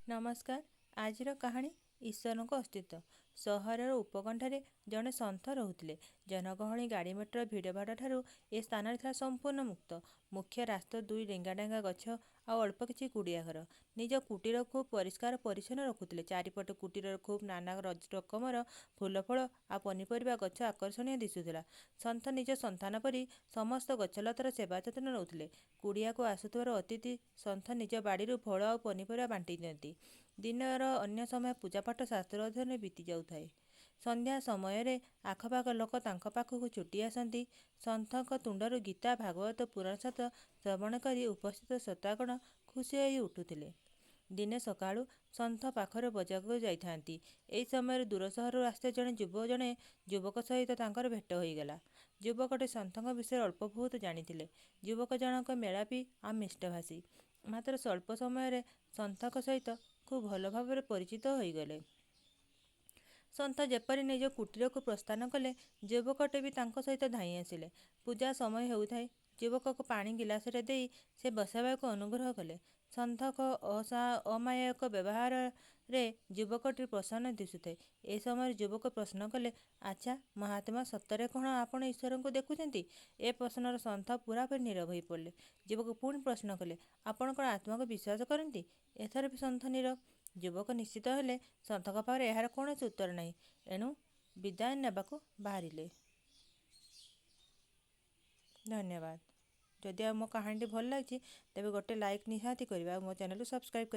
ନମସ୍କାର। ଆଜିର କାହାଣୀ ଈଶ୍ୱରଙ୍କ ଅସ୍ତିତ୍ୱ। ସହରର ଉପକଣ୍ଠରେ ଜଣେ ସନ୍ଥ ରହୁଥିଲେ। ଜନଗହଳି, ଗାଡ଼ିମଟର ଭିଡ଼ଭାଡ଼ ଠାରୁ ଏ ସ୍ଥାନରେ ଥିଲା ସମ୍ପୂର୍ଣ୍ଣ ମୁକ୍ତ। ମୁଖ୍ୟ ରାସ୍ତା, ଦୁଇ ଡେଙ୍ଗା ଡେଙ୍ଗା ଗଛ ଆଉ ଅଳ୍ପ କିଛି କୁଡ଼ିଆ ଘର। ନିଜ କୁଟୀର ଖୁବ୍ ପରିଷ୍କାର ପରିଚ୍ଛନ୍ନ ରଖୁଥିଲେ। ଚାରିପଟ କୁଟୀରର ଖୁବ୍ ନାନା ରକମର ଫୁଲ, ଫଳ ଆଉ ପନିପରିବା ଗଛ ଆକର୍ଷଣୀୟ ଦିଶୁଥିଲା। ସନ୍ଥ ନିଜ ସନ୍ତାନ ପରି ସମସ୍ତ ଗଛଲତାର ସେବା ଯତ୍ନ ନେଉଥିଲେ। କୁଡ଼ିଆକୁ ଆସୁଥିବାର ଅତିଥି ସନ୍ଥ ନିଜ ବାଡ଼ିରୁ ଫଳ ଆଉ ପନିପରିବା ବାଣ୍ଟି ଦିଅନ୍ତି। ଦିନର ଅନ୍ୟ ସମୟ ପୂଜାପାଠ, ଶାସ୍ତ୍ର ଅଧ୍ୟୟନରେ ବିତି ଯାଉଥାଏ। ସନ୍ଧ୍ୟା ସମୟରେ ଆଖପାଖ ଲୋକ ତାଙ୍କ ପାଖକୁ ଛୁଟି ଆସନ୍ତି। ସନ୍ଥଙ୍କ ତୁଣ୍ଡରୁ ଗୀତା, ଭାଗବତ, ପୁରାଣ ଶାସ୍ତ୍ର ଶ୍ରବଣ କରି ଉପସ୍ଥିତ ଶ୍ରୋତାଗଣ ଖୁସି ହୋଇ ଉଠୁଥିଲେ। ଦିନେ ସକାଳୁ ସନ୍ଥ ପାଖରେ ବଜାରକୁ ଯାଇଥାନ୍ତି। ଏହି ସମୟରେ ଦୂର ସହରରୁ ଆସିଥିବା ଜଣେ ଯୁବକ ସହିତ ତାଙ୍କର ଭେଟ ହୋଇଗଲା। ଯୁବକଟି ସନ୍ଥଙ୍କ ବିଷୟରେ ଅଳ୍ପ ବହୁତ ଜାଣିଥିଲେ। ଯୁବକ ଜଣକ ମେଳାପି ଆଉ ମିଷ୍ଟଭାଷୀ। ମାତ୍ର ସ୍ୱଳ୍ପ ସମୟରେ ସନ୍ଥଙ୍କ ସହିତ ଖୁବ୍ ଭଲ ଭାବରେ ପରିଚିତ ହୋଇଗଲେ। ସନ୍ଥ ଯେପରି ନିଜ କୁଟୀରକୁ ପ୍ରସ୍ଥାନ କଲେ, ଯୁବକଟି ବି ତାଙ୍କ ସହିତ ଧାଇଁ ଆସିଲେ। ପୂଜା ସମୟ ହେଉଥାଏ। ଯୁବକକୁ ପାଣି ଗିଲାସରେ ଦେଇ ସେ ବସାଇବାକୁ ଅନୁଗ୍ରହ କଲେ। ସନ୍ଥଙ୍କ ଅମାୟିକ ବ୍ୟବହାରରେ ଯୁବକଟି ପ୍ରସନ୍ନ ଦିଶୁଥାଏ। ଏ ସମୟରେ ଯୁବକ ପ୍ରଶ୍ନ କଲେ, "ଆଚ୍ଛା ମହାତ୍ମା, ସତରେ କ'ଣ ଆପଣ ଈଶ୍ୱରଙ୍କୁ ଦେଖୁଛନ୍ତି?" ଏ ପ୍ରଶ୍ନରେ ସନ୍ଥ ପୂରାପୂରି ନୀରବ ହୋଇପଡ଼ିଲେ। ଯୁବକ ପୁଣି ପ୍ରଶ୍ନ କଲେ, "ଆପଣ କ'ଣ ଆତ୍ମାକୁ ବିଶ୍ୱାସ କରନ୍ତି?" ଏଥର ବି ସନ୍ଥ ନୀରବ। ଯୁବକ ନିଶ୍ଚିତ ହେଲେ, ସନ୍ଥଙ୍କ ପାଖରେ ଏହାର କୌଣସି ଉତ୍ତର ନାହିଁ। ଏଣୁ ବିଦାୟ ନେବାକୁ ବାହାରିଲେ। ଧନ୍ୟବାଦ। ଯଦି ଆଉ ମୋ କାହାଣୀଟି ଭଲ ଲାଗିଛି, ତେବେ ଗୋଟେ ଲାଇକ୍ ନିହାତି କରିବେ ଆଉ ମୋ ଚ୍ୟାନେଲକୁ ସବସ୍କ୍ରାଇବ୍ କରିବେ।